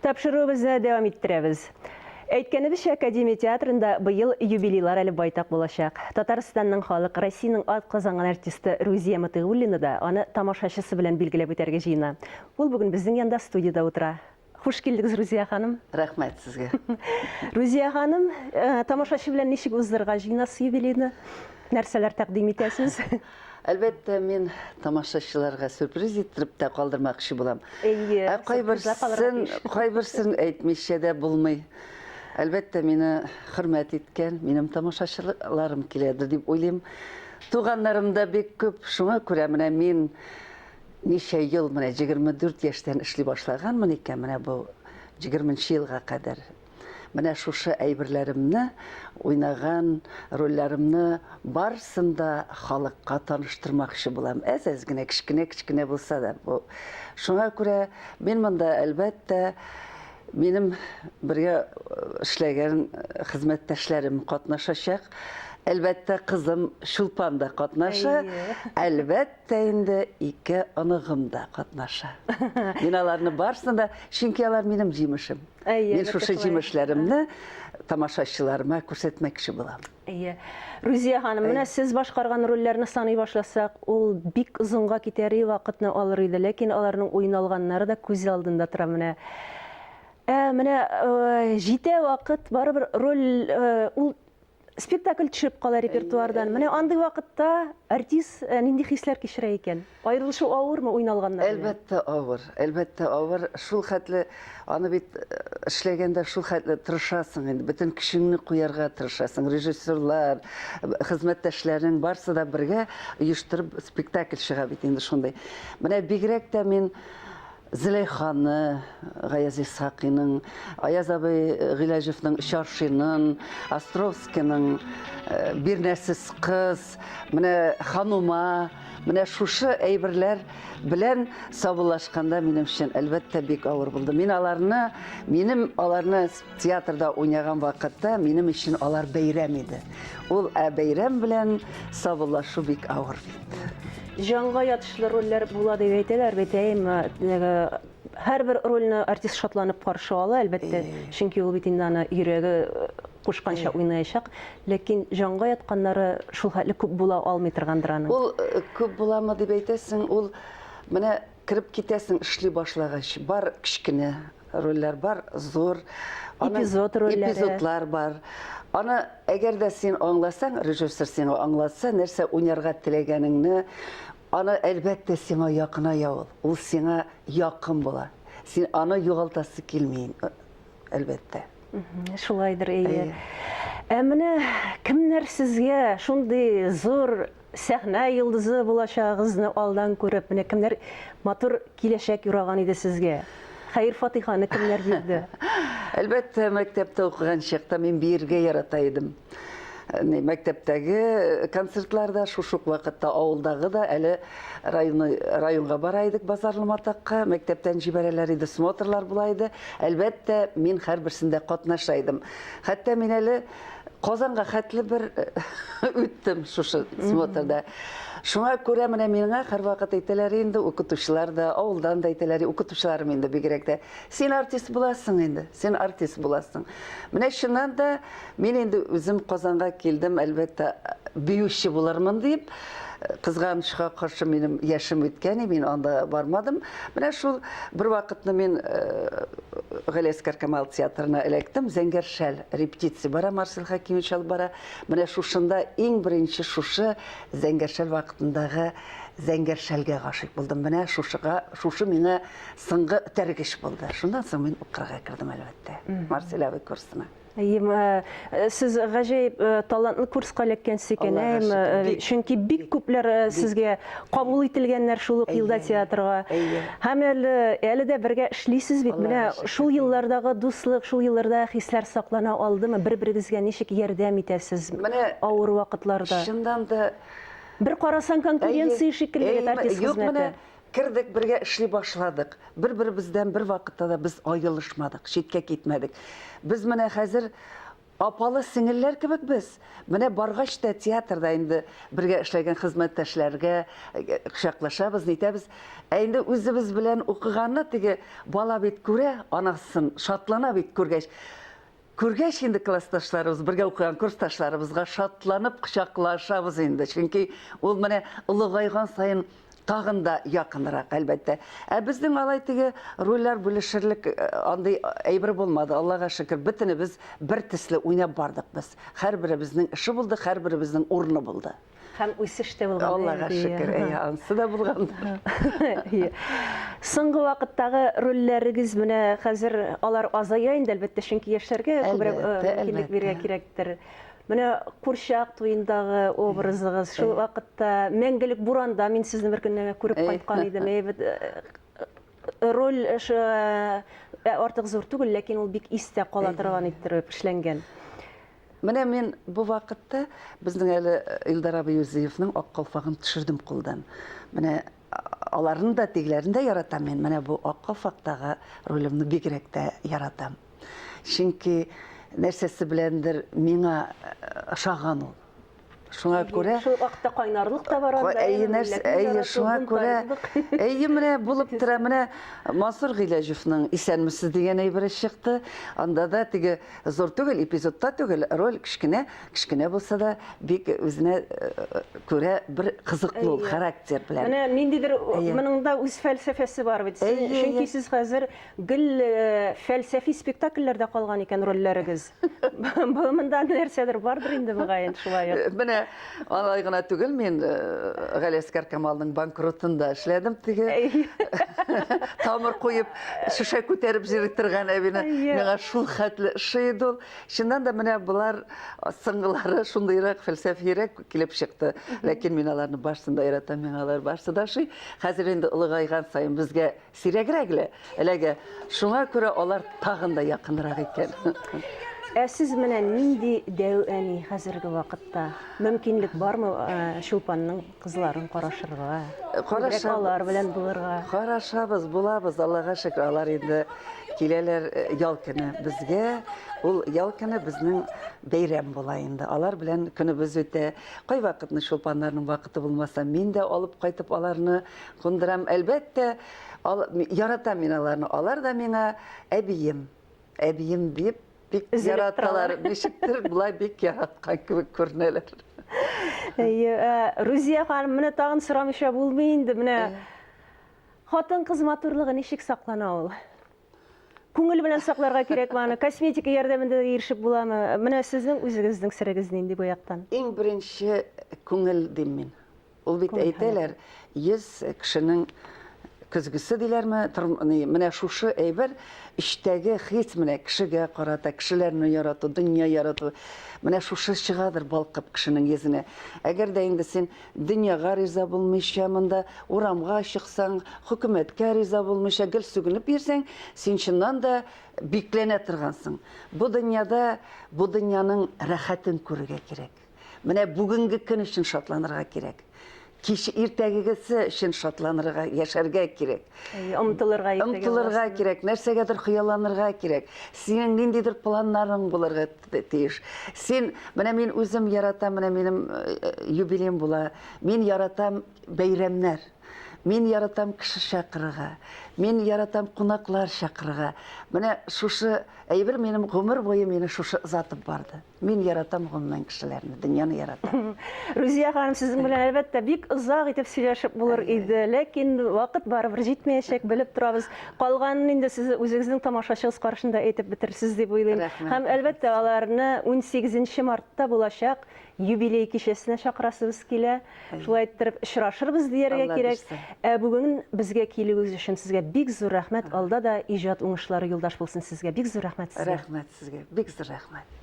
Тапшыруыбызны дәвам иттерәбез. Әйткәнебезчә, Академия театрында быел юбилейлар әле байтак булачак. Татарстанның халык, Россиянең атказанган артисты Рузия Мотыйгуллина да аны тамашачысы белән билгеләп үтәргә җыена. Ул бүген безнең янда студиядә утыра. Хуш килдегез, Рузия ханым. Рәхмәт сезгә. Рузия ханым, э, тамашачы белән ничек уздырырга җыенасыз юбилейны? Нәрсәләр тәкъдим итәсез? Әлбәттә, мин тамашачыларга сюрприз иттереп тә калдырмакчы булам. Әйе, Ә сюрпризлар калырга кайберсен, тиеш. кайберсен әйтмичә дә булмый. Әлбәттә, мине хөрмәт иткән минем тамашачыларым киләдер дип уйлыйм. Туганнарым да бик күп, шуңа күрә менә мин ничә ел, менә 24 яшьтән эшли башлаганмын икән, менә бу 20 елга кадәр. Менә шушы әйберләремне, уйнаган рольләремне барысын да халыкка таныштырмакчы булам. Әз-әз генә, кечкенә-кечкенә булса да. Бу. Шуңа күрә мин монда, әлбәттә, минем бергә эшләгән хезмәттәшләрем катнашачак. Әлбәттә, кызым Чулпан да катнаша. Әлбәттә инде ике оныгым да катнаша. Мин аларны барысын да, чөнки алар минем җимешем. Әйе, Мин шушы җимешләремне тамашачыларыма күрсәтмәкче булам. Әйе. Рузия ханым, менә сез башкарган рольләрне саный башласак, ул бик озынга китәр, вакытны алыр иде, ләкин аларның уйналганнары да күз алдында тора менә. Ә менә э, җитә вакыт, барыбер роль э, ул спектакль төшеп кала репертуардан. Менә андый вакытта артист э, нинди хисләр кичерә икән? Аерылышу авырмы уйналганнар белән? Әлбәттә авыр, әлбәттә авыр. Шул хәтле аны бит э, эшләгәндә шул хәтле тырышасың инде, бөтен көчеңне куярга тырышасың. Режиссерлар, хезмәттәшләрең барсы да бергә оештырып спектакль чыга бит инде шундый. Менә бигрәк тә мин Зөләйханы, Гаяз Исхакыйның, Аяз абый Гыйләҗевның Чаршинын, Островскийның э, Бирнәсез кыз, менә Ханума, менә шушы әйберләр белән саубуллашканда минем өчен әлбәттә бик авыр булды. Мин аларны, минем аларны театрда уйнаган вакытта минем өчен алар бәйрәм иде. Ул ә бәйрәм белән саубуллашу бик авыр бит. Җанга ятышлы рольләр була дип әйтәләр бит, әйеме? Һәрбер рольне артист шатланып каршы ала, әлбәттә, чөнки ул бит инде аны йөрәге э, кушканча уйнаячак. Ләкин җанга ятканнары шул хәтле күп була алмый торгандыр аның. Ул э, күп буламы дип әйтәсең, ул менә кереп китәсең эшли башлагач, бар кечкенә рольләр бар, зур. Аның Эпизод рольләре. Эпизодлар бар. Аны әгәр дә син аңласаң, режиссер сиңа аңлатса, нәрсә уйнарга теләгәнеңне, аны әлбәттә сиңа якыная ул. Ул сиңа якын була. Син аны югалтасы килми, әлбәттә. Шулайдыр, әйе. Ә менә кемнәр сезгә шундый зур Сәхнә йолдызы булачагыгызны алдан күреп, менә кемнәр матур киләчәк юраган иде сезгә? Хәер-фатиханы кемнәр бирде? Әлбәттә, мәктәптә укыган чакта мин биергә ярата идем. Мәктәптәге концертларда, шушы ук вакытта авылдагы да әле районы, районга бара идек Базарлы Матакка, мәктәптән җибәрәләр иде, смотрлар була иде. Әлбәттә, мин һәрберсендә катнаша идем. Хәтта мин әле Казанга хәтле бер үттем шушы смотрда. Шуңа күрә менә миңа һәрвакыт әйтәләр инде, укытучылар да, авылдан да әйтәләр, укытучыларым инде бигрәк тә. Син артист буласың инде, син артист буласың. Менә чыннан да мин инде үзем Казанга килдем, әлбәттә, биюче булырмын дип. Кызганычка каршы минем яшем үткән, мин анда бармадым. Менә шул бер вакытны мин Галиәсгар Камал театрына эләктем. Зәңгәр шәл репетиция бара, Марсель Хәкимович алып бара. Менә шушында иң беренче шушы Зәңгәр шәл вакытындагы Зәңгәр шәлгә гашыйк булдым. Менә шушыга, шушы миңа соңгы этәргеч булды. Шуннан соң мин укырга кердем, әлбәттә, Марсель абый курсына. Әйеме, э, сез гаҗәеп э, талантлы курска эләккәнсез икән, әйеме? Э, чөнки бик күпләр сезгә кабул ителгәннәр шул ук елда театрга. Һәм әле әле дә бергә эшлисез бит. Менә шул еллардагы дуслык, шул еллардагы хисләр саклана алдымы? Бер-берегезгә ничек ярдәм итәсез Менә авыр вакытларда? Чыннан да Бер карасаң, конкуренция шикелле бит артист хезмәте. Кердек, бергә эшли башладык. Бер-беребездән бер вакытта да без аерылышмадык, читкә китмәдек. Без менә хәзер Апалы сеңелләр кебек без. Менә баргач та театрда инде бергә эшләгән хезмәттәшләргә кочаклашабыз, нитәбез. Ә инде үзебез белән укыганны теге бала бит күрә, анасын шатлана бит күргәч. Күргәч инде классташларыбыз, бергә укыган курсташларыбызга шатланып кочаклашабыз инде. Чөнки ул менә олыгайган саен тагын да якынрак, әлбәттә. Ә безнең алай теге рольләр бүлешерлек э, андый әйбер булмады. Аллага шөкер, бөтенебез бер төсле уйнап бардык без. Һәрберебезнең эше булды, һәрберебезнең урыны булды. Һәм үсеш тә булган. Аллага шөкер, әйе, ансы да булгандыр. Соңгы вакыттагы рольләрегез менә хәзер алар азая инде, әлбәттә, чөнки яшьләргә күбрәк э, мөмкинлек бирергә кирәктер. Менә курчак туендагы образыгыз, шул вакытта мәңгелек буранда мин сезне бер көнне күреп кайткан идем. Әйбәт э, роль э, артык зур түгел, ләкин ул бик истә кала торган иттереп эшләнгән. Менә мин бу вакытта безнең әле Илдар абый Юзиевның Ак калфагын төшердем кулдан. Менә аларны да, тегеләрне дә яратам мин. Менә бу Ак калфактагы ролемне бигрәк тә яратам. Чөнки нәрсәсе беләндер миңа ошаган ул. Шуңа күрә Шул вакытта кайнарлык та бар анда. Әйе, нәрсә, әйе, шуңа күрә әйе, менә булып тора. Менә Мансур Гыйләҗевның Исәнмесез дигән әйбере чыкты. Анда да теге зур түгел, эпизодта түгел, роль кечкенә, кечкенә булса да, бик үзенә күрә бер кызыклы ул характер белән. Менә ниндидер моның да үз фәлсәфәсе бар бит. Чөнки сез хәзер Гел фәлсәфи спектакльләрдә калган икән рольләрегез. Бу монда нәрсәдер бардыр инде мөгаен шулай ук. Менә алай гына түгел, мин Галиәсгар Камалның банкротын да эшләдем теге. Тамыр куеп, шешә күтәреп йөри торган әбине. Миңа шул хәтле ошый иде ул. Чыннан да менә болар соңгылары шундыйрак фәлсәфирәк килеп чыкты. Ләкин мин аларны барысын да яратам, миңа алар барысы да ошый. Хәзер инде олыгайган саен безгә Сирәгрәк лә эләгә. Шуңа күрә алар тагын да якынрак икән. Ә сез менә нинди дәү әни хәзерге вакытта? Мөмкинлек бармы Чулпанның кызларын карашырга? Күбрәк алар белән булырга? Карашабыз, булабыз, Аллага шөкер, алар инде киләләр ял көне безгә. Ул ял көне безнең бәйрәм була инде. Алар белән көнебез үтә. Кайвакытны Чулпаннарның вакыты булмаса, мин дә алып кайтып аларны Кундырам, әлбәттә, ал, яратам мин аларны. Алар да миңа әбием, әбием дип бик яраталар. Ничектер болай бик яраткан кебек күренәләр. Әйе, ә, Рузия ханым, менә тагын сорамыйча булмый инде. Менә хатын-кыз матурлыгы ничек саклана ул? Күңел белән сакларга кирәкме аны? Косметика ярдәмендә дә ирешеп буламы? Менә сезнең үзегезнең серегез нинди бу яктан? Иң беренче күңел дим мин. Ул бит әйтәләр, 100 кешенең көзгесе диләрме, менә шушы әйбер эчтәге хис менә кешегә карата, кешеләрне ярату, дөнья ярату, менә шушы чыгадыр балкып кешенең йөзенә. Әгәр дә инде син дөньяга риза булмыйча, монда урамга чыксаң, хөкүмәткә риза булмыйча, гел сүгенеп йөрсәң, син чыннан да бикләнә торгансың. Бу дөньяда, бу дөньяның рәхәтен күрергә кирәк. Менә бүгенге көн өчен шатланырга кирәк. Кич иртәгегесе өчен шатланырга, яшәргә кирәк. Омтылырга иртәгә. Омтылырга кирәк, нәрсәгәдер хыялланырга кирәк. Синең ниндидер планнарың булырга тиеш. Син, менә мин үзем яратам, менә минем э, юбилеем була. Мин яратам бәйрәмнәр. Мин яратам кеше чакырырга. Мин яратам кунаклар чакырырга. Менә шушы әйбер минем гомер буе мине шушы озатып барды. Мин яратам гомумән кешеләрне, дөньяны яратам. Рузия ханым, сезнең белән әлбәттә бик озак итеп сөйләшеп булыр иде, ләкин вакыт барыбер җитмәячәк, белеп торабыз. Калганын инде сез үзегезнең тамашачыгыз каршында әйтеп бетерерсез дип уйлыйм. Һәм әлбәттә аларны 18 мартта булачак юбилей кичәсенә чакырасыбыз килә. Шулай иттереп очрашырбыз дияргә кирәк. Ә бүген безгә килүегез өчен сезгә бик зур рәхмәт. Алда да иҗат уңышлары юлдаш булсын сезгә. Бик зур рәхмәт сезгә. Рәхмәт сезгә. Бик зур рәхмәт.